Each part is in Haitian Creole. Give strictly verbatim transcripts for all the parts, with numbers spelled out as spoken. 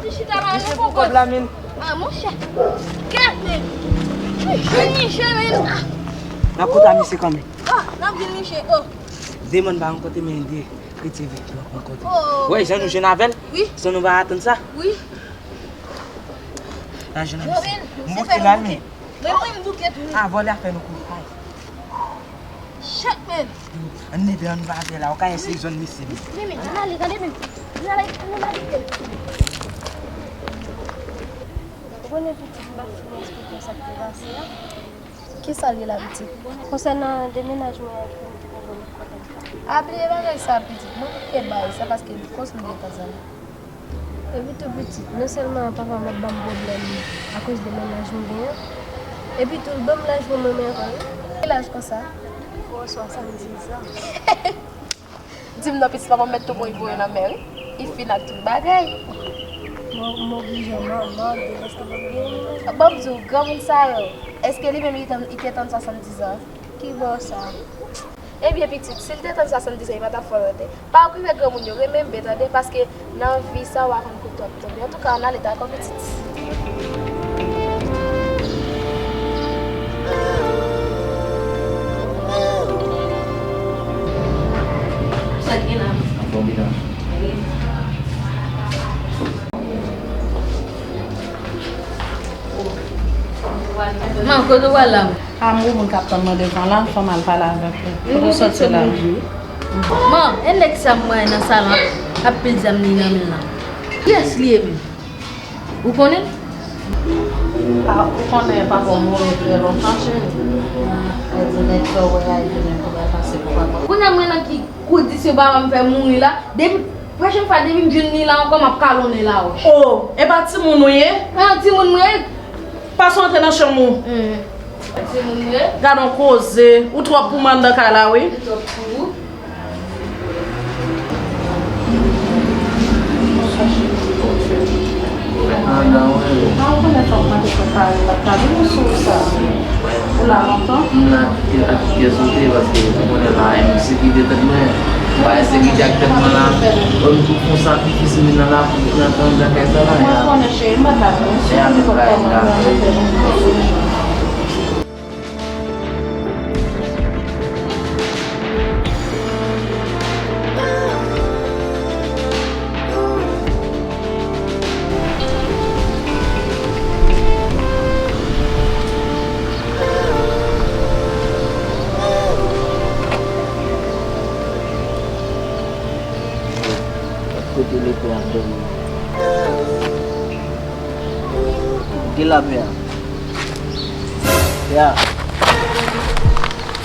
Misye pou kòb la, men. Ah, monchè. Gade. Vin niche, men. Ah. N ap kontan misye kanmenm. Ah, n ap vin niche. Oh. Demann pa rankontre, men de kretye vit rankontre. Oh. Wè, jan nou jwenn avè l? Wi. San nou pa atann sa? Wi. La jwenn avè l. M bouke la, men. Men mwen, m bouke tou. A, vòlè a fè nou kou. Ay. Shit, man. Ann leve, ann va avè la. Ou ka eseye jwenn misye, men. Men, men, ann ale, tande, men. Ann ale, ann ale. Ou konnen pitit, m pa fin eksplike w sa k te pase a. Kisa l ye la, pitit? Konsènan demenaj mwen an, ki te pwoblèm kontan. A, bliye bagay sa, pitit. Mwen, m te bay sa paske l konsa m gentan zanmi. Epi tou, pitit, non sèlman papa m ap ban m pwoblèm akoz demenaj m gen an, epi tou, l ban m laj pou m renmen ankò, wi. Ki laj konsa? O, swasanndizan. Di m non, pitit, papa m mèt tou pran l voye nan mè, wi. Li fin ak tout bagay. M, m oblije manman, de lèske m ap gen. Ban m di w, granmoun sa yo, èske li menm li tann, li te tann swasanndizan? Ki bò sa? Ebyen, pitit, si l te tann swasanndizan, li pa t ap fè w onte. Pa okipe granmoun yo, renmen byen, tande, paske nan vi sa, w a konn kote w ap tonbe. Antouka, ann ale, dakò, pitit? Sa k gen la? Anfòm, medam. Man, kote w al la? A, m gon moun k ap tann mwen devan la, fò m al pale avèk li. Kote w sòti la? Man, e nèg sa m wè nan salon an, ap pil zam li nan men l lan. Kiyès li ye menm? Ou konnen l? A, ou konnen papa m mouri trè lontan, cheri. E di nèg sa w wè a, e di nèg ou wè pase pou papa. Kounye a mwen nan ki kondisyon papa m fè mouri la, depi, pwochèn fwa, depi m jwenn li la ankò, m ap kalonnen lawòch. O, e pa timoun ou ye? A, timoun mwen ye. Pase antre nan chanm ou. Hmm. Timoun mwen ye. Gad on koze, ou twòp pou mwen anndan kay la, wi. Ou twòp pou ou. Ann, ann, wi. A, ou konnen fòk mande pou kay la, kay la, ou sou sa. Ou la lontan? M la, ak pyès ou te, paske ou konnen la, ensekirite tèt mwen. Pa ensekirite ak tèt mwen la. Bon, m tou fè yon sakrifis, m vin nan la, pou m rantre anndan kay sa la, ya. Mwen konnen, cheri, m pa ta pran. E a tout bagay la. Kote lepè ap dòmi? Kote lapè a? Pè a.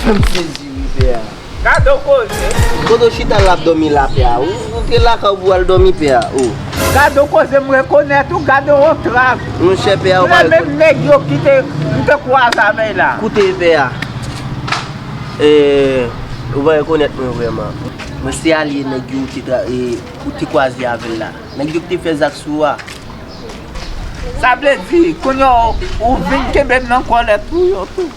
Fè m sezi wi, pè a. Gade w koze. Kote w chita la ap dòmi la, pè a? Ou, ou te lakay ou pou al dòmi, pè a. O. Gade w koze, m rekonèt ou, gade w on trak. Monchè, pè a, ou pa rekonèt. Menm nèg yo ki te, m te kwaze avè l la. Koute, pè a. E, ou pa rekonèt mwen vrèman. Mwen se alye nèg yo ou te tra-, e, ou te kwaze avè l la. Nèg yo ki te fè zak sou ou a. Sa vle di, kounye a, ou vin kenbe m nan kòlèt pou yo tou.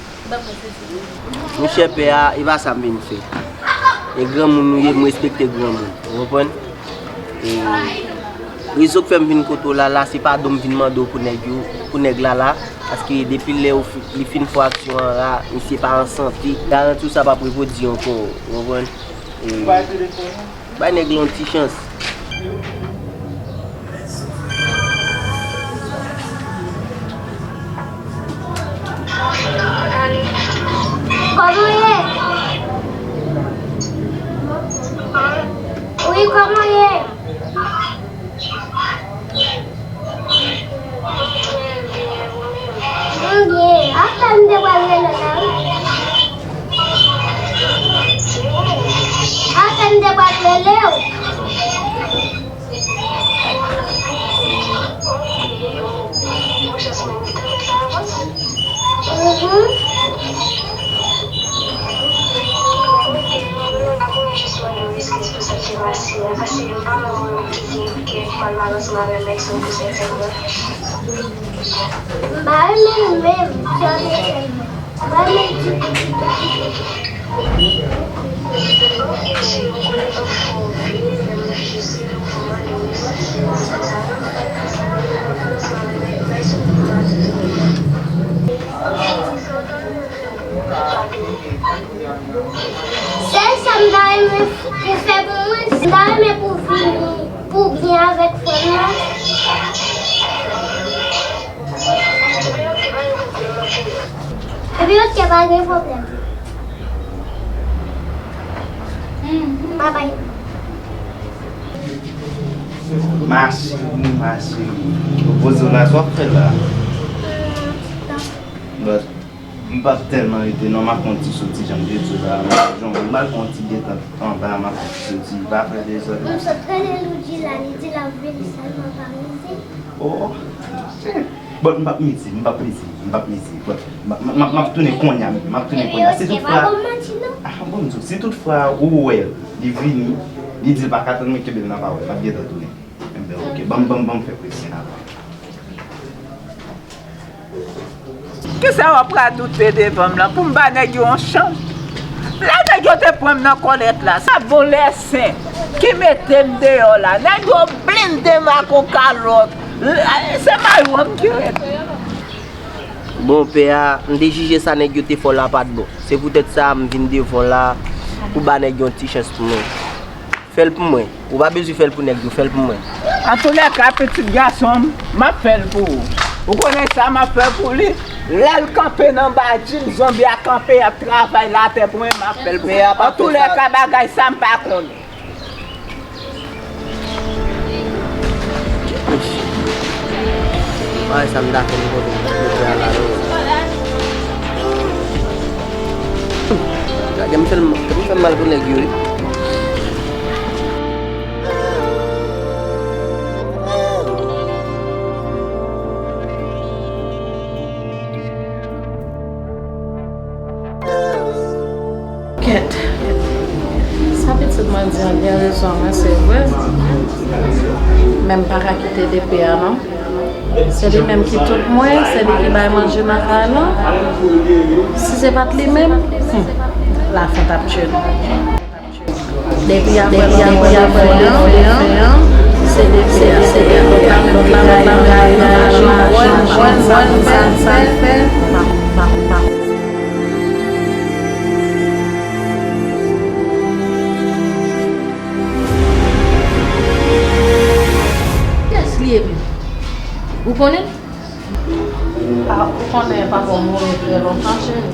Monchè, pè a, e pa sa m vin fè. E granmoun ou ye, m respekte granmoun. Ou konprann? E rezon k fè m vin kote w la, la, se padon m vin mande w pou nèg yo, pou nèg la, la. Paske depi lè ou fi-, li fin fè aksyon an la, misye pa an sante. Garanti w sa p ap repwodui ankò, ou konprann? E bay nèg la yon ti chans. Kòman w ye? Wi, kòman w ye? Mwen byen. Afè m te pral rele w la, wi. Afè m te pral rele w. Mhm. M pa renmen l menm, sa te sèlman. M pa renmen l ditou, ditou, ditou. Ok, pa gen pwoblèm. Mhm. Bye bye. Ma chérie, ma chérie. Ou poze w la, sa w ap fè la? But, m p ap tèlman rete non, m ap fè yon ti soti, jan m te di w la. M ap fè yon ti detant anba, m ap fè yon ti soti. Pa fè dezòd. M sot rele Loudjila, li di l ap vini sèlman pa mize. Oh, shit. But m p ap mize, m p ap mize, m p ap mize. But m ap, m ap, m ap tounen kounye a menm, m ap tounen kounye a. Si toutfwa, ah, bon, m di w, si toutfwa ou wè l, li vini, li di l pa ka tann, men kenbe l nan pawòl, m ap gentan tounen. Enben, ok, ban m, ban m, ban m fè presyon avan. Kisa w ap radote devan m lan pou m ba nèg yo yon chans? Lè nèg yo te pran m nan kòlèt la, sa vòlè sen ki mete m deyò la. Nèg yo blende m ak yon kalòt. Se mayo a m ki ret. Bon, pè a, m te jije sa nèg yo te fè w la pa t bon. Se poutèt sa m vin devan w la pou ba nèg yo yon ti chans pou mwen. Fè l pou mwen. Ou pa bezwen fè l pou nèg yo, fè l pou mwen. Antoulèka, pitit gason m, m ap fè l pou ou. Ou konnen sa m ap fè pou li? Lè l kanpe nan badji l, zonbi a kanpe, y ap travay l atè pou mwen, m ap fè l pou ou. Antoulèka, bagay sa m pa konnen. Bagay sa m ta fè m konnen, m ta fè l la, non. Gade m fè l, m fè l mal pou nèg yo, wi. Kèt. Sa pitit mwen di an gen rezon, wi, se vre. Men m pa ka kite D P a, non. Se li menm ki tout mwen, se li ki bay manje nan kay lan. Si se pa t li menm, hmm, lafen t ap tye nou. Depi apre, depi apre nou fè an, se depi, se depi lòt la, lòt la, lòt la, lòt la, lòt la, lòt la, lòt la, lòt la, lòt la. Kiyès li ye menm? Ou konnen? Ah, ou konnen papa w mouri trè lontan, cheri.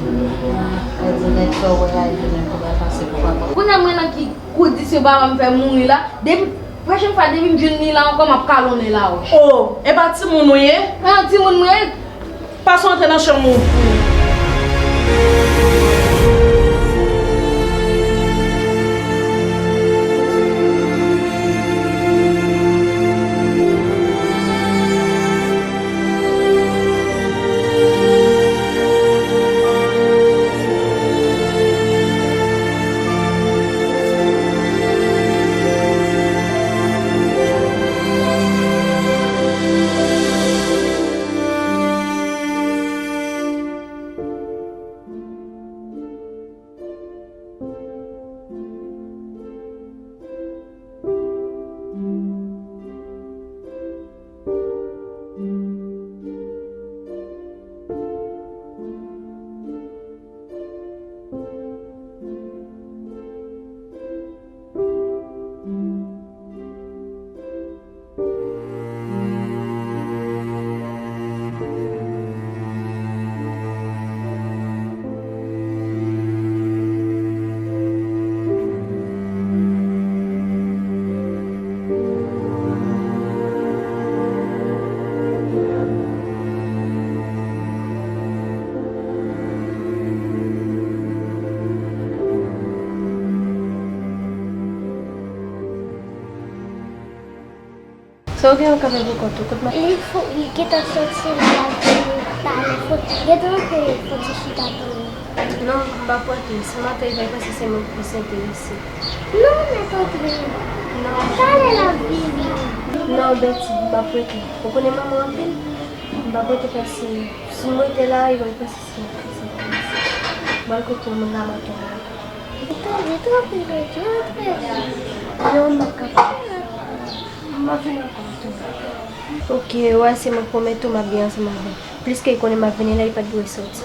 Mwen di nèg sa w wè a, epi nèg yo pral pase pou papa w. Kounye a mwen nan ki kondisyon papa m fè mouri la, depi, pwochèn fwa, depi m jwenn li la ankò, m ap kalonnen lawòch. Oh, e pa timoun ou ye? Ah, timoun mwen ye. Pase w antre nan chanm ou. Sa w gen w kanpe pou kont ou, kout men. Li fo, li gentan soti, li al vini talè. Fo, gentan anpil foti chita tou. Non, m pa prete. Si maten li pa prese, se mwen ki plis enterese. Non, men tanpri. Non. Talè l ap vini. Non, Betty, m pa prete. Ou konnen manman anpil. M pa prete paske si m rete la, li va prese, se mwen ki plis enterese. M al kote yon moun la, m a tonbe. Li tanpri, tanpri, Betty, antre. Non, m pa ka. M ap vin ankò, m ap tonbe. Ok, wè, se mwen k pwomèt ou m ap gen ansanm avè l. Pliske li konnen m ap vini la, li pa t dwe soti.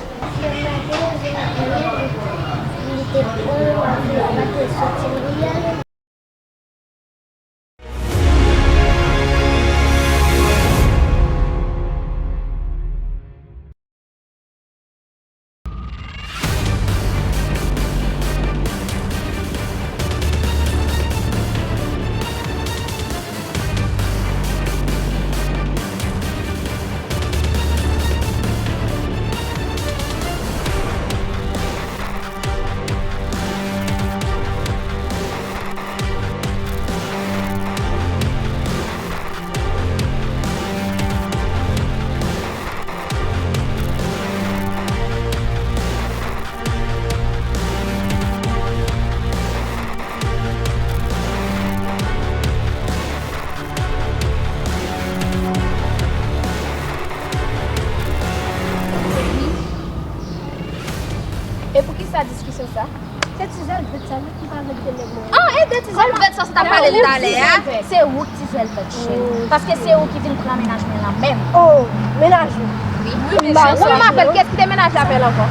Talè a, se ou ki ti zèl vèt, cheri. Paske se ou ki vin pran mennaj mwen lan menm. Oh, mennaj ou? Wi. Wi, men mwen menm avè l, kiyès ki te mennaj la avè l ankò?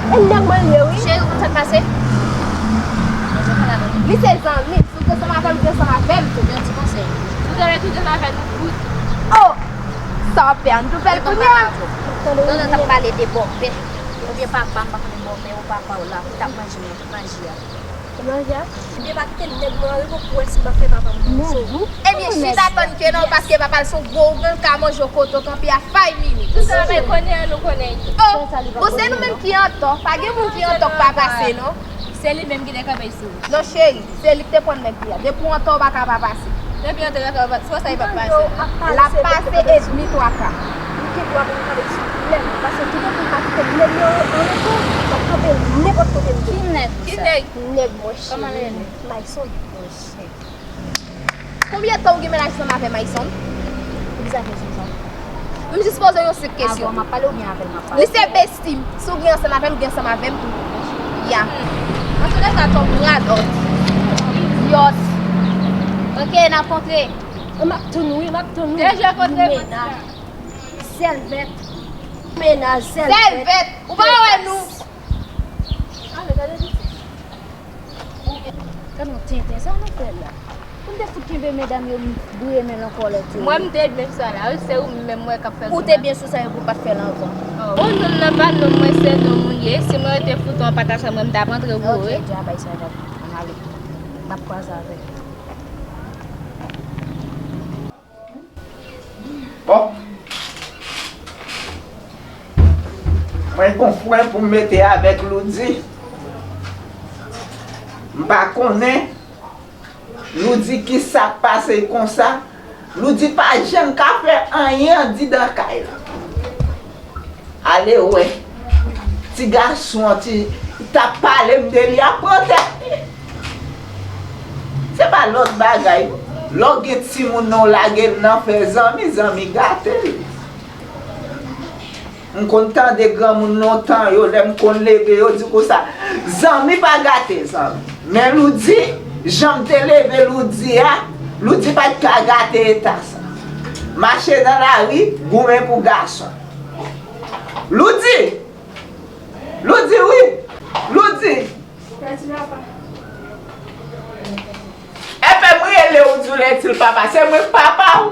E nèg mwen l ye, wi. Cheri, ou konn sa k pase? Li se zanmi m. Si w te ansanm avè l, ou te ansanm avè m tou. Yon ti konsèy. Si w te rete, ou te ansanm avè nou tout. Oh! Sa w ap fè a, nou tou fè l kounye a. Pandan t ap pale de bòpè, oubyen papa, m pa konnen bòpè ou papa w la, ki t ap manje manje a. Manje a? Ebyen, pa kite nèg mwen anrive pou wè si m ap fè papa m manje. Ebyen, chita tann ke non, paske papa l se yon gwo ougan, l ka manje w kote w kanpe a fay minit. Tout sa bay konnen an, nou konnen. Oh, bon, se nou menm ki antò. Pa gen moun ki antò k pa pase, non. Se li menm ki te kanpe sou ou. Non, cheri, se li ki te pran nèg li a. Depi w antò, ou pa ka pa pase. Depi w antò, ou pa ka pa pase. Se konsa li p ap pase. L ap pase edmi twa ka. Li gen dwa pou l kanpe sou nèg li, paske toutotan l pa kite nèg li an, an repo, l ap kanpe nenpòt kote l vle. Ki nèg ou sa? Ki nèg? Nèg mwen cheri. Kòman l rele? Mayson. Oh, shit. Konbyen tan ou gen mennaj ansanm avè Mayson? Poukisa kesyon sa? M jis poze w yon senp kesyon. Avè w m ap pale oubyen avè l m ap pale? Li se besti m. Si w gen ansanm avè l, ou gen ansanm avè m tou. Ya. Antoulèka, t on radòt. Idyòt. Ok, n ap kontre. M ap tann ou wi, m ap tann ou. Deja kontre. Mennaj. Sèlvèt. Mennaj, sèlvèt. Sèlvèt. Ou pa wè nou? Ale, gade piti. Gade yon tenten sa nou fè la. Pou n te fout kenbe medam yo bouye men l ankò lè tou. Mwen m te byen sou sa la wi, se ou menm mwen k ap fè. Ou te byen sou sa yo pou w pa t fè l anvan. Oh. Bon, non, non, pa non, mwen se non mwen ye. Si mwen rete fout ou an patacha, mwen m t ap antre boure. Ok, dja bay sa, dja. Ann ale. M ap kwaze avè w. Bon. Mwen gon fren pou m mete avèk Loudy. M pa konnen Loudy kisa k pase l konsa. Loudy pa janm ka fè anyen andidan kay la. Ale wè. Ti gason an, ti, t ap pale m de li, ap pran tèt li. Se pa lòt bagay. Lè w gen timoun nan, w lage l nan fè zanmi, zanmi gate l. M konn tande granmoun lontan yo, lè m konn leve, yo di konsa, zanmi pa gate zanmi. Men Loudy, jan m te leve Loudy a, Loudy pa t ka gate eta sa. Mache nan lari, goumen pou gason. Loudy! Loudy wi! Loudy! Efe m rele w di w lètil papa, se mwen k papa w?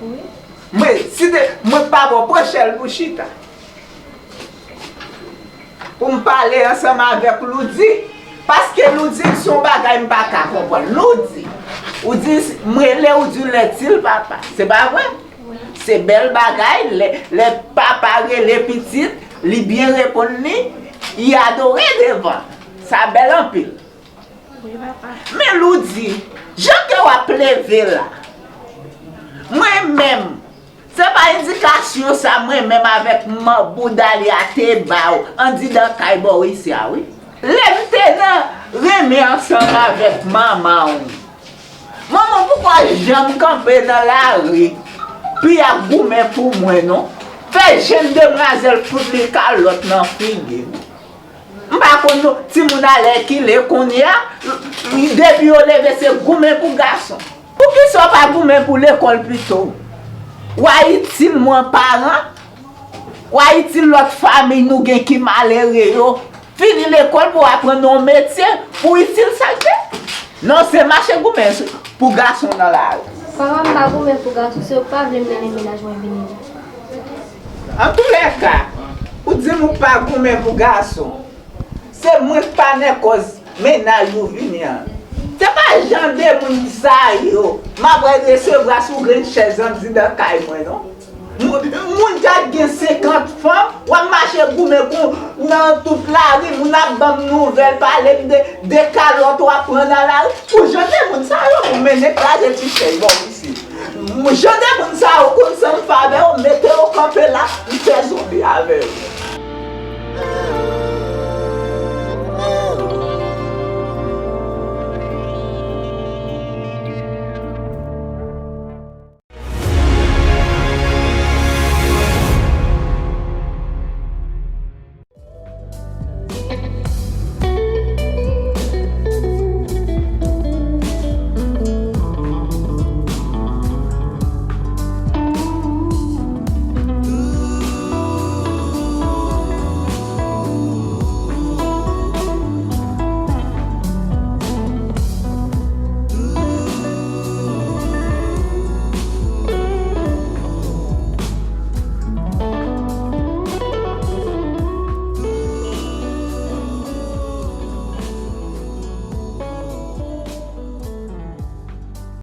Wi. Mwen, si te, mwen k pa ba w pran chèz pou chita. Pou m pale ansanm avèk Loudy. Paske Loudy di yon bagay m pa ka konprann. Loudy, ou di, m rele w di w lètil papa. Se pa vre? Se bèl bagay, lè, lè papa rele pitit, li byen reponn li, li adore devan. Sa bèl anpil. Wi, papa. Men Loudy, jan ke w ap leve la, mwen menm, se pa endikasyon sa mwen menm avèk manman bouda li a te ba w andidan kay bò w isi a, wi. Lè m te nan renmen ansanm avèk manman w, manman w poko janm kanpe nan lari pou y ap goumen pou mwen, non. Fè jenn demwazèl fout li kalòt nan figi m. M pa konn non, timoun alèkile kounye a, depi yo leve se goumen pou gason. Poukisa w pa goumen pou lekòl pito? W a itil mwen paran, w a itil lòt fanmi nou gen ki malere yo. Fini lekòl pou w aprann yon metye pou w itil sa k te. Non, se mache goumen sou, pou gason nan lari. Papa, m pa goumen pou gason, se ou k pa vle m mennen mennaj mwen vini. Antoulèka, ou di m ou pa goumen pou gason. Se mwen k pa nèkòz mennaj ou vini an. Se pa jan de moun sa yo m ap resevwa sou grenn chèz andidan kay mwen, non. Moun, moun k ap gen senkant fanm, w ap mache goumen kon nan tout lari, moun ap ban m nouvèl, pale m de, de kalòt w ap pran nan lari. Pou jan de moun sa yo, pou mennen kraze ti chèz bò w.